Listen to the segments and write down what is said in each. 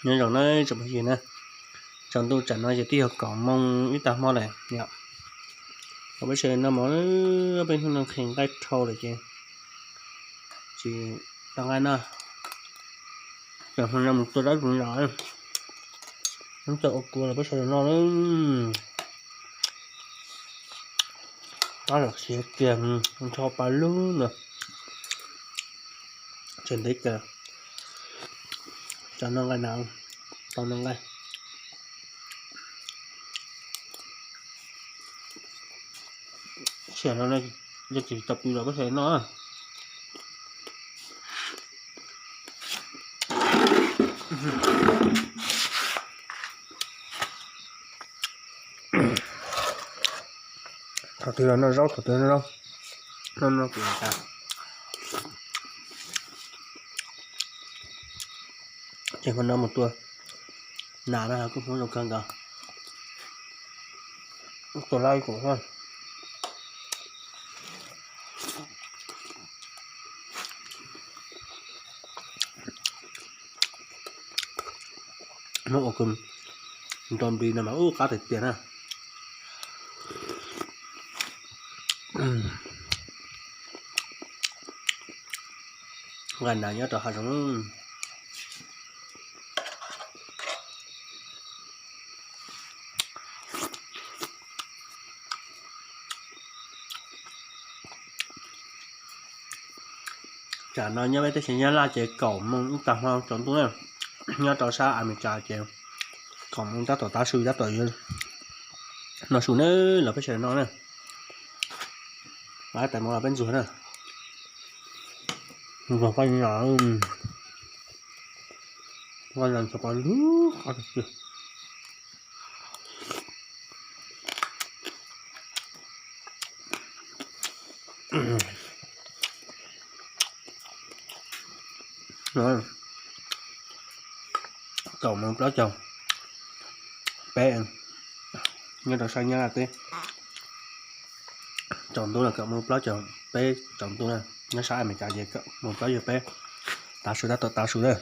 Nyob zoo na tsoom phooj ywg na, tsaus ntuj tsam no ces twb yog kaum moos ib tag hmo lawm yom. Los peb sawv daws noj mov, peb hnub no nqhis nqaij dhau lawm ces tsis tau nqaij noj. Cov hmo no mus tua dab zus zos, hnub txog ua kua los peb sawv daws noj na. Tab tom siav kiag, nrho pa lug ntawd, tseem ntev kawg. Tau noj nqaij na, tau noj nqaij. Sim no yog tsis tau pw los peb sawv daws noj. Thaum twg los noj zaub, thaum twg noj zaub, noj noj kuv tas. Ces hmo no mus tua nas na, kuj hmoob zoo kawg nkaus. Tua laib kuv. Muab ua kua nrog nplis no mas ub qab tiag tiag na. Nqaij nas nyob rau hav zoov. Tsam no nyob peb teb chaws Nyab Laj ces kaum moos ib tag hmo tsaus ntuj na. Nyob rau sab Amelikas ces kaum moos tab tom tav su, tab tom yuav noj su na, los peb sawv daws noj na. Tais mov los peb ntxuag na. Ntxuag koj, koj ntxuag koj lub qab tiag. Kaum moos plaub caug peb, nyob rau sab Nyab Laj teb. Tsaus ntuj no kaum moos plaub caug peb tsaus ntuj na, nyob sab Amelikas ces kaum moos plaub caug peb tav su, tab tom tav su na.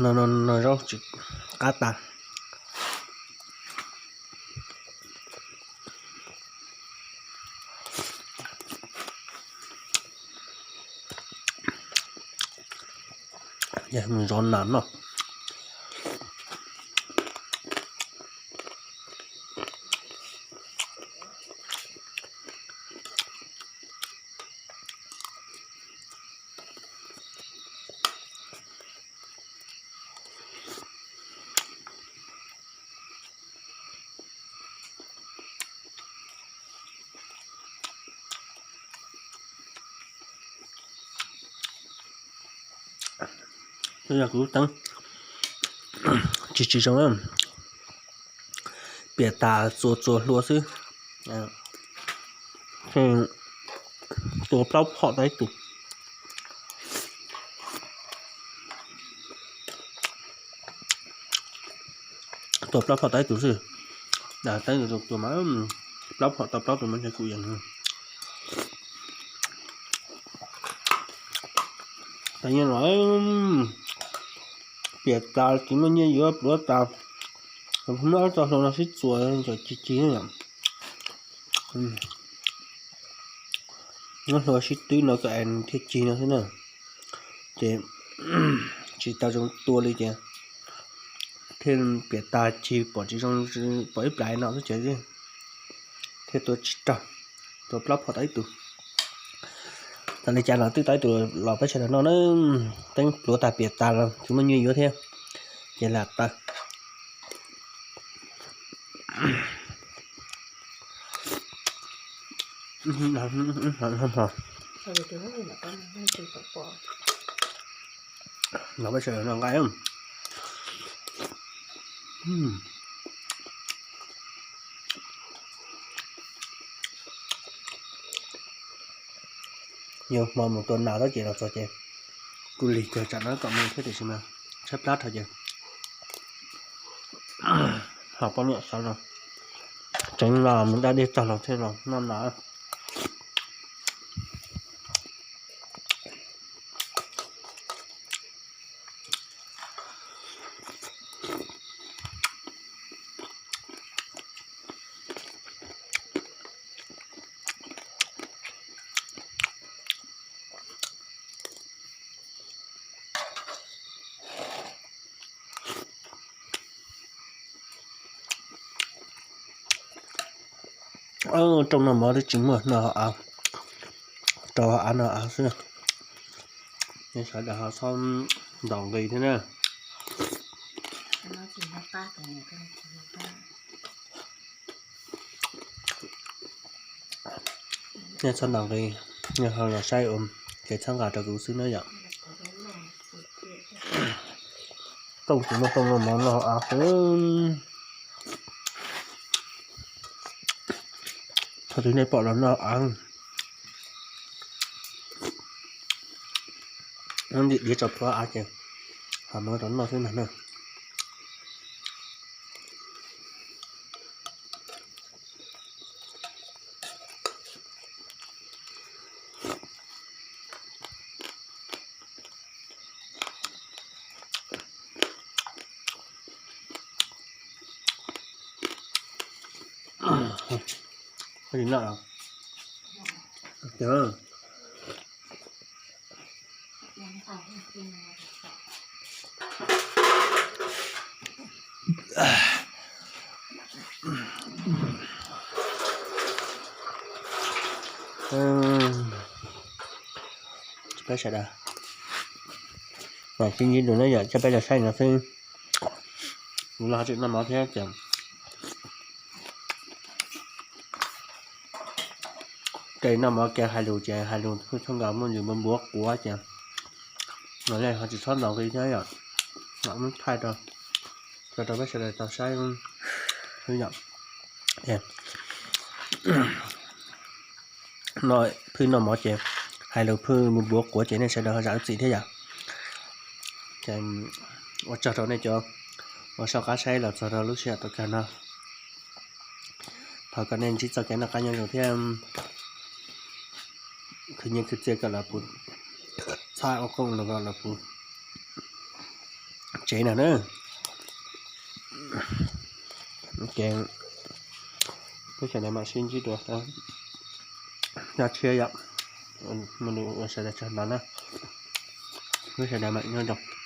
No, no, no zaub tsis qab tas. Zov nas noj. Yog kuv teeb tsis tsis zoo, piam tas txua txua hlua xwb. Tua plaub phom tau ib tug. Tua plaub phom tau ib tug xwb. Teeb tus tua mas plaub phom tau plaub tus mas ntshe kuv yeej. Tas nyiaj los, piam tas tsis muaj nyiaj yuav, pluav tas, muab txoj hlua no sib txuas cig cig. Muab hlua sib twb no kom es thiaj cig no xwb na. Ces tsis tau zoo tua li ces thiaj piam tas cig pom tsis zoo, pom ib plas no xwb ces thiaj tua tsis raug, tua plaub phom tau ib tug. Tas li cas los twb tau ib tug los peb sawv daws noj na. Teeb pluav tas piam tas los tsis muaj nyiaj yuav thiab, ces lam tawm. Los peb sawv daws noj nqaij. Yog hmo mus tua nas tab ces los txog ces kuj lig kawg, tsam no kaum moos thiab tiam sis mas tshaib plab dhau ces. Ho poj niam xav los tseev los mus da dej txog los thiaj los noj no. Rooj noj mov twb tsis muaj, noj av, rau av noj av xwb. Nej sawv daws ho txhob ntaus nqi thiab na. Nej txhob ntaus nqi, nej ho los saib ua kev txhawb nqa rau kuv xwb na yom. Rooj tsis muaj, rooj noj mov noj av xwb. Thaum twg nej pom los noj av, ntim diav tso plhuav av ces ho muab rau noj xwb ntag na. Peb sawv daws mam sib ntsib dua na yom, coj peb los saib no xwb. Kuv los tseem noj mov thiab ces, ces noj mov ces hais lus ces hais lus pheej txhob nkaus muaj ntsis npuav npuav quav ces mam li ho tsis txhob ntaus nqi thiab yom. Mam muab thaij rau, tso rau peb sawv daws tau saib xwb yom. No, phwj noj mov ces hais lus phwj npuav npuav quav ces nej sawv daws ho zam lub txim thiab yom. Ces ua tsaug rau nej cov uas soj qab saib los txog rau lub sij hawm thaum kawg no. Thov kom nej ntsib txoj kev noj qab nyob zoo thiab khwv nyiaj khwv txiaj kom los puv txhab ua qoob loo los puv tsev no na. Ces peb sawv daws mam sib ntsib dua zaj tshiab yom. Ua sawv daws tsaug ntau na. Peb sawv daws mam nyob zoo.